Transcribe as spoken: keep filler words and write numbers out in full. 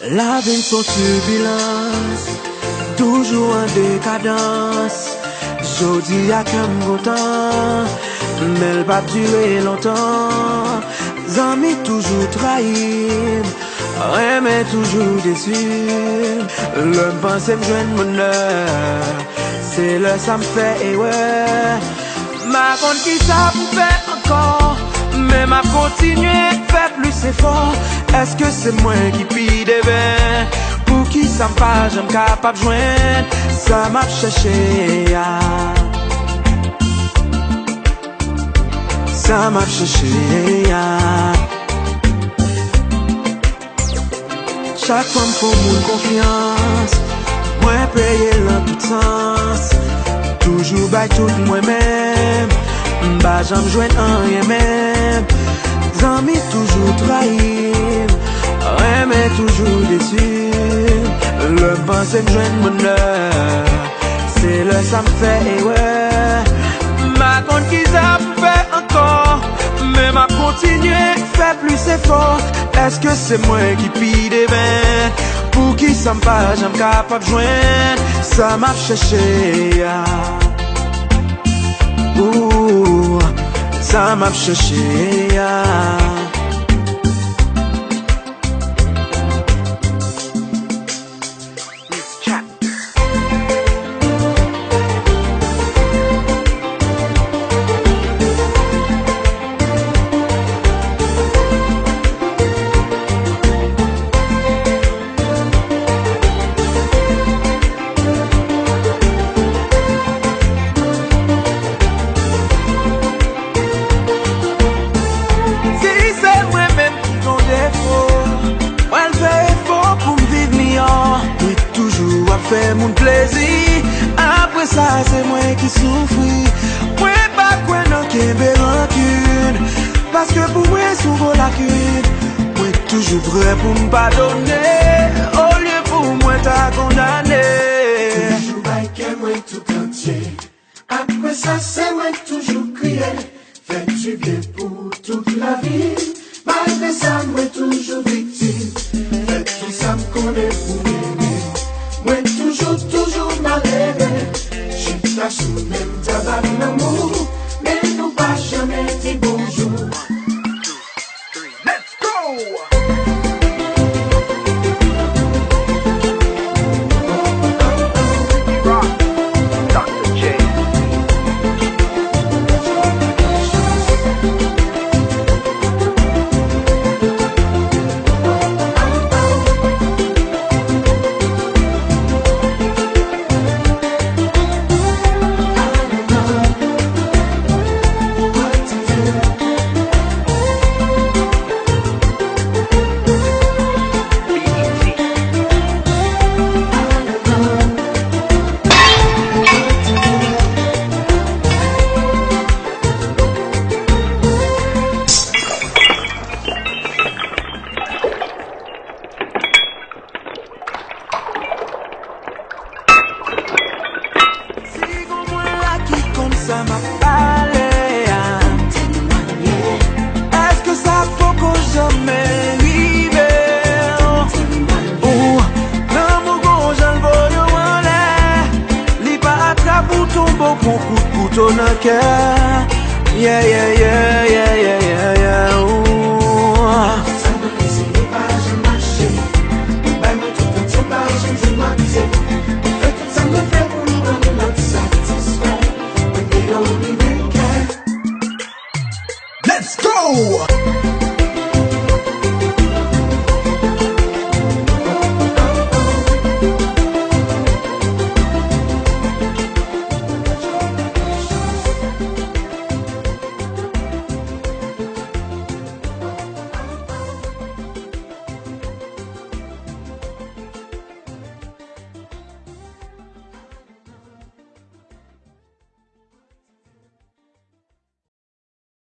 Lavi m s on tibilans, toujou an dekadans. Jodi a kè m kontan, men l p ap dire lontan. Zanmi toujou trayi m, renmen toujou desi m. Lè m panse m jwenn bonè, se lè sa m fè erè. M pa konn kisa pou fè ankò, men m ap kontinye fè plis efò. Èske se mwen ki pi deven? Poukisa m pa janm kapab jwenn sa m ap chèche a? Sa m ap chèche a. Chak fwa m fè yon moun konfyans, mwen peye l nan tout sans. Toujou bay tout mwen menm, m pa janm jwenn anyen menm. Zanmi toujou trayi m, renmen toujou desi m. Lè m panse m jwenn bonè, se lè sa m fè erè. M pa konn kisa pou fè ankò, men m ap kontinye fè plis efò. Èske se mwen ki pi deven? Poukisa m pa janm kapab jwenn sa m ap chèche a? Ooh, sa m ap chèche a. Si se mwen menm ki gon defo, mwen fè efò pou m viv miyò. Mwen toujou ap fè moun plezi, apre sa se mwen ki soufri. Mwen pa kwè nan kenbe rankin, paske pou mwen s on gwo lakin. Mwen toujou prè pou m padone, olye pou mwen ta kondane. Toujou bay kè mwen tout antye. Apre sa, se mwen k toujou kriye. Fè dibyen pou tout lavi. Malgre sa, mwen toujou viktim. Fè tout sa m konnen pou m ede. Mwen toujou, toujou malere. Chita sou menm tab ak lanmou. Men nou pa janmen di bonjou. Let's go! Rock, Doctor J. Si gon moun la ki konn sa m ap pale a, èske sa poko janmen rive? Ou, lanmou gon jan l voye w anlè, li pa atrap ou tonbe w pran kout kouto nan kè. Yeah, yeah,